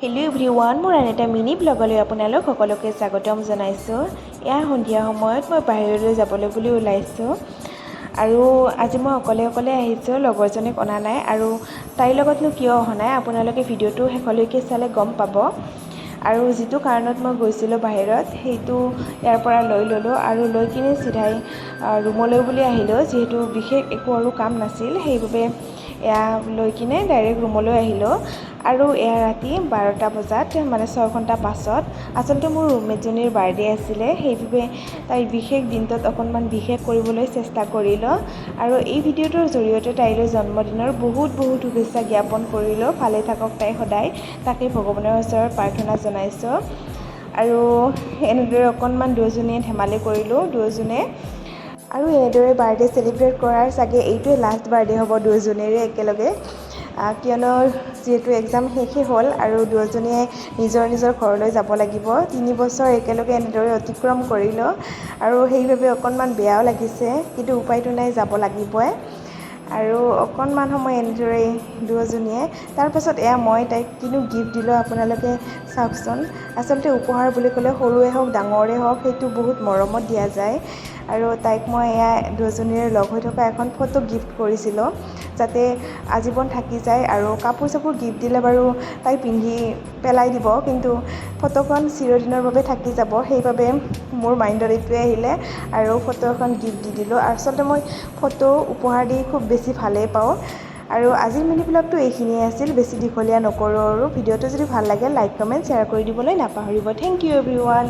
Hello' everyone, মোৰ আন এটা মিনি ব্লগলৈ আপোনালোক সকলোকে স্বাগতম জনাইছোঁ। এয়া সন্ধিয়া সময়ত মই বাহিৰলৈ যাবলৈ বুলি ওলাইছোঁ আৰু আজি মই অকলে অকলে আহিছোঁ, লগৰজনীক অনা নাই। আৰু তাইৰ লগতনো কিয় অহা নাই, আপোনালোকে ভিডিঅ'টো শেষলৈকে চালে গম পাব। আৰু যিটো কাৰণত মই গৈছিলোঁ বাহিৰত, সেইটো ইয়াৰ পৰা লৈ ল'লোঁ আৰু লৈ কিনে চিধাই ৰুমলৈ বুলি আহিলোঁ। যিহেতু বিশেষ একো আৰু কাম নাছিল, সেইবাবে এয়া লৈ কিনে ডাইৰেক্ট ৰুমলৈ আহিলোঁ। আৰু এয়া ৰাতি 12টা বজাত, মানে 6 ঘণ্টা পাছত, আচলতে মোৰ ৰুমমেটজনীৰ বাৰ্থডে আছিলে। সেইবাবে তাইৰ বিশেষ দিনটোত অকণমান বিশেষ কৰিবলৈ চেষ্টা কৰিলোঁ আৰু এই ভিডিঅ'টোৰ জৰিয়তে তাইলৈ জন্মদিনৰ বহুত বহুত শুভেচ্ছা জ্ঞাপন কৰিলোঁ। ভালে থাকক তাই সদায়, তাকেই ভগৱানৰ ওচৰত প্ৰাৰ্থনা জনাইছোঁ। আৰু এনেদৰে অকণমান দুয়োজনীয়ে ধেমালি কৰিলোঁ দুয়োজনে। আৰু এনেদৰে বাৰ্থডে চেলিব্ৰেট কৰাৰ চাগে এইটোৱে লাষ্ট বাৰ্থডে হ'ব দুয়োজনীৰে একেলগে, কিয়নো যিহেতু এক্সাম শেষেই হ'ল আৰু দুয়োজনীয়ে নিজৰ নিজৰ ঘৰলৈ যাব লাগিব। 3 বছৰ একেলগে এনেদৰে অতিক্ৰম কৰিলোঁ আৰু সেইবাবে অকণমান বেয়াও লাগিছে, কিন্তু উপায়তো নাই, যাব লাগিবই। আৰু অকণমান সময় এনেদৰেই দুয়োজনীয়ে, তাৰপাছত এয়া মই তাইক কিনো গিফ্ট দিলোঁ, আপোনালোকে চাওকচোন। আচলতে উপহাৰ বুলি ক'লে সৰুৱে হওক, ডাঙৰে হওক, সেইটো বহুত মৰমত দিয়া যায়। আৰু তাইক মই এয়া দুয়োজনীৰে লগ হৈ থকা এখন ফটো গিফ্ট কৰিছিলোঁ, যাতে আজীৱন থাকি যায়। আৰু কাপোৰ চাপোৰ গিফ্ট দিলে বাৰু তাই পিন্ধি পেলাই দিব, কিন্তু ফটোখন চিৰদিনৰ বাবে থাকি যাব। সেইবাবে মোৰ মাইণ্ডত এইটোৱে আহিলে আৰু ফটো এখন গিফ্ট দি দিলোঁ। আচলতে মই ফটো উপহাৰ দি খুব বেছি ভালেই পাওঁ। আৰু আজিৰ মিনি ব্লগটো এইখিনিয়ে আছিল, বেছি দীঘলীয়া নকৰোঁ। আৰু ভিডিঅ'টো যদি ভাল লাগে, লাইক, কমেণ্ট, শ্বেয়াৰ কৰি দিবলৈ নাপাহৰিব। Thank you everyone.